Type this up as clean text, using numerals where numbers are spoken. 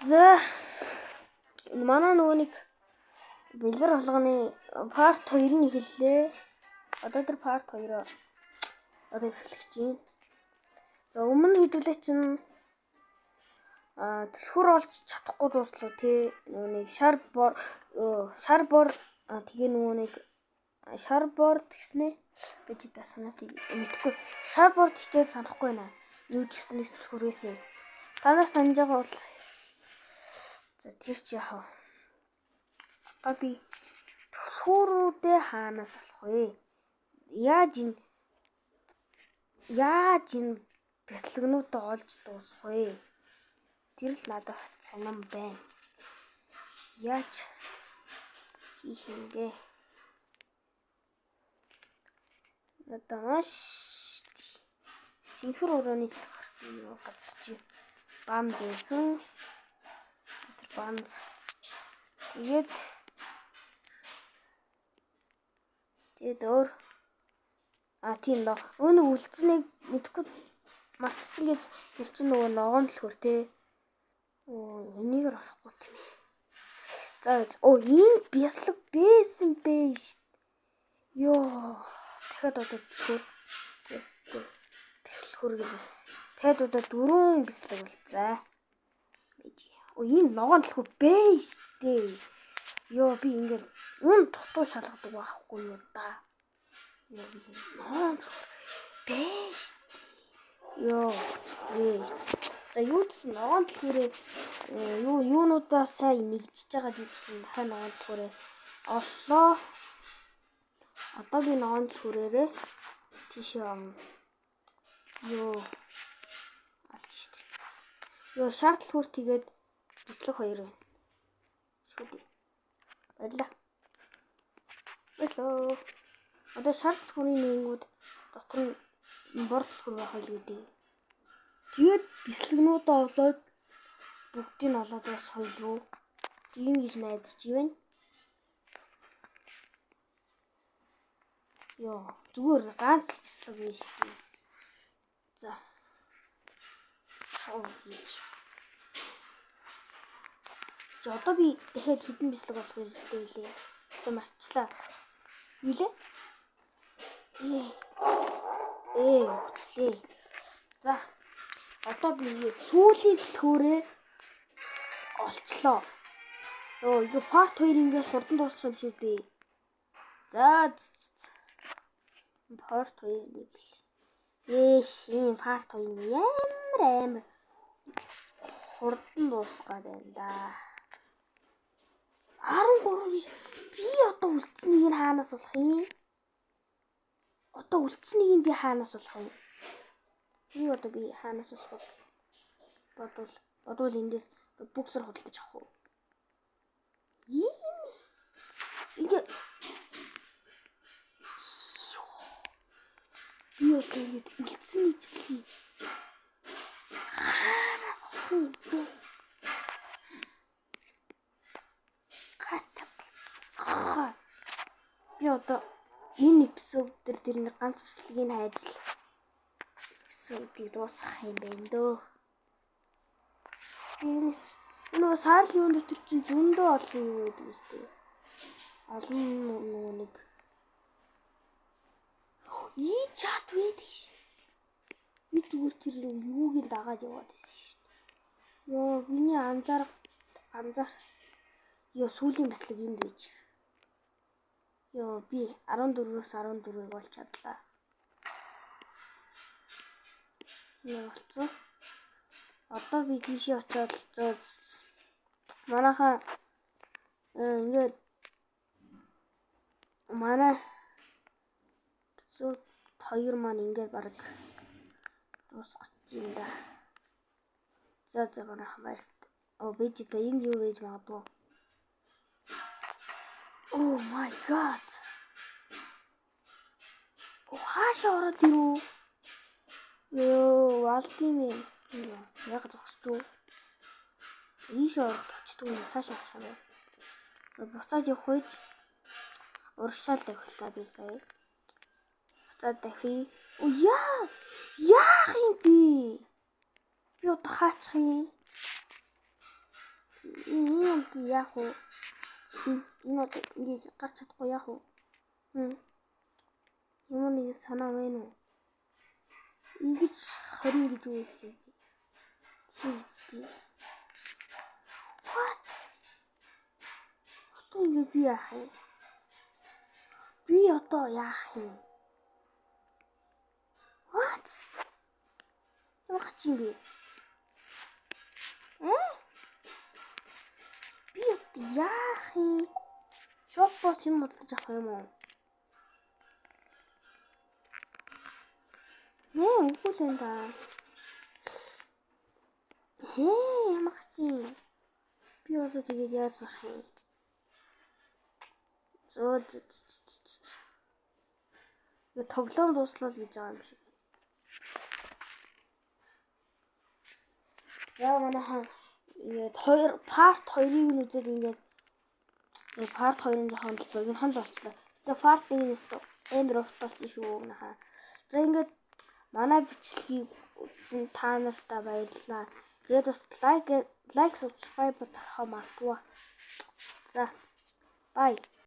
За манай нөгөө нэг бэлэр болгоны part 2 нь эхэллээ. Одоо тэр part 2-оо одоо эхлэх чинь. За өмнө хэдүүлээ чинь түлхүүр олж чадахгүй дууслаа тий. Нөгөө нэг шар бор тэгээ нөгөө нэг шар бор тэгснэ гэж да санаад мэдэхгүй. Шар бор тэгчээд санахгүй байна. Юу ч гэсэн нэг түлхүүрээс юм. Та нар санаж байгаа бол за тэр чи яах вэ? Одоо би түлхүүрүүдээ хаанаас олох вэ? Яаж энэ бясалгнуудаа олж дуусгах вэ? Тэр л надад сонирн байна. Яаж хийх юм бэ? Надад маш цэнхэр өрөөний төлөх юу газар чи бам зээсэн. Тэр бамз. Тэгээд өөр тийм нөө өө нэг үлдсэнийг мэдэхгүй мартцсан гэж тэр чинь нөгөө ногоон төлхөр те. Оо энийгээр орохгүй тийм ээ. За оо энэ бяслаг байсан бэ. Йоо дахиад одоо төлхөр төлхөр гэж. Дахиад одоо 4 бяслаг болцоо. Оо энэ ногоон төлхөр бэ штэ. Йоо би ингээд үн дутуу шалгадаг байхгүй юу да. Йоо би ногоон төлхөр бэ штэ. Йоо хүчлээ. За юу гэсэн ногоон төлхөрөө юунуудаа сайн нэгжиж байгаа юу гэсэн дахиад ногоон төлхөрөө оллоо. Одоо би ногоон төлхөрөөрөө тийшээ орно. Йоо алж штэ. Йоо шар төлхөр тэгээд бяцлаг хоёр байна. Шүү дээ. Баярлаа. Баярлалаа. Одоо шар төлхөрийн нэнгүүд дотор нь бор төлхөр байх байлгүй дээ. Тэгээд бяцлагнуудаа олоод бүгдийг нь олоод бас хоёлгүй. Тийм гэж найдаж байна. Йоо зүгээр ганц л бяцлаг байна шүү дээ. За. Оо хийж. За одоо би дахиад хэдэн бяцлаг олох хэрэгтэй билээ. Сайн марчлаа. Юу лээ? Хүчлээ. За одоо би сүүлийн түлхүүрээ олчлоо. Йоо, ингээ part 2 ингээд хурдан дуусчих юм шүү дээ. За part 2 нэг л. Ээш, ийм part 2 нь ямар амар хурдан дуусах гээд байна да. 13 би одоо үлдсэнийг нь хаанаас олох юм? Одоо үлдсэнийг нь би хаанаас олох юм? Би одоо би хаанаас олох вэ? Бодвол эндээс буксер худалдаж авах уу? Ийм ингээ би одоо ингээд үлдсэн нэвслийг хаанаас олох юм бэ? Би одоо энэ эпизод дээр тэр нэг ганц бичлэгийг хайж л эпизодыг дуусгах юм байна дөө. Тэгэхээр нөгөө саарл юун дотор чинь зөндөө олон юу байдаг үстэй. Олон нөгөө нэг чат байдаг ш. Би зүгээр тэр юуг нь дагаад яваад байсан шүү дээ. Йоо миний анзаарах ёо сүүлийн бичлэг энд байж. Йоо би 14-өөс 14-ыг олж чадлаа. Нэг болцсон. Одоо би тийшээ очиод манайхаа ингээд манай эпизод 2 маань ингээд баг дуусгах юм да. За за манайхаа баярлалаа. Оо би ч одоо энд юу гэж магадгүй. Oh my god. Оо хаашаа ороод ирв? Йоо, валдим юм. Яг зогсож юу? Ийш ороод очдөг юм цааш очих юм байна. Буцаад явах үед урагшаал дахилаа би сая. Буцаад дахи. Оо яа! Яах юм би? Би одоо хаачих юм? Энэ юм яах вэ? Энэ одоо ингэж гарч чадахгүй яах вэ? Ямар нэг санаа байна уу? Ингэж 20 гэж юу байсан бэ? Тийм үстэй. What? Одоо ингэ би яах юм? Би одоо яах юм? What? Ямар гач юм бэ? Би одоо яах юм? Shop оос юм бодлож авах юм уу? Нэ үгүй л энэ да. Хээ ямар гач юм? Би одоо тэгээд яаж гарах юм? Зөө тоглоом дууслаа л гэж байгаа юм шиг. За манайхан ингээд хоёр part 2-ыг нь үзээд ингээд part 2-ын жоохон л богинохон л болчлоо. Гэтэ part 1-ээс амар урт болсон шүү гэнэ. За ингээд манай бичлэгийг үзсэн та нартай баярлалаа. Тэгээд бас like, subscribe дарахаа мартваа. За bye.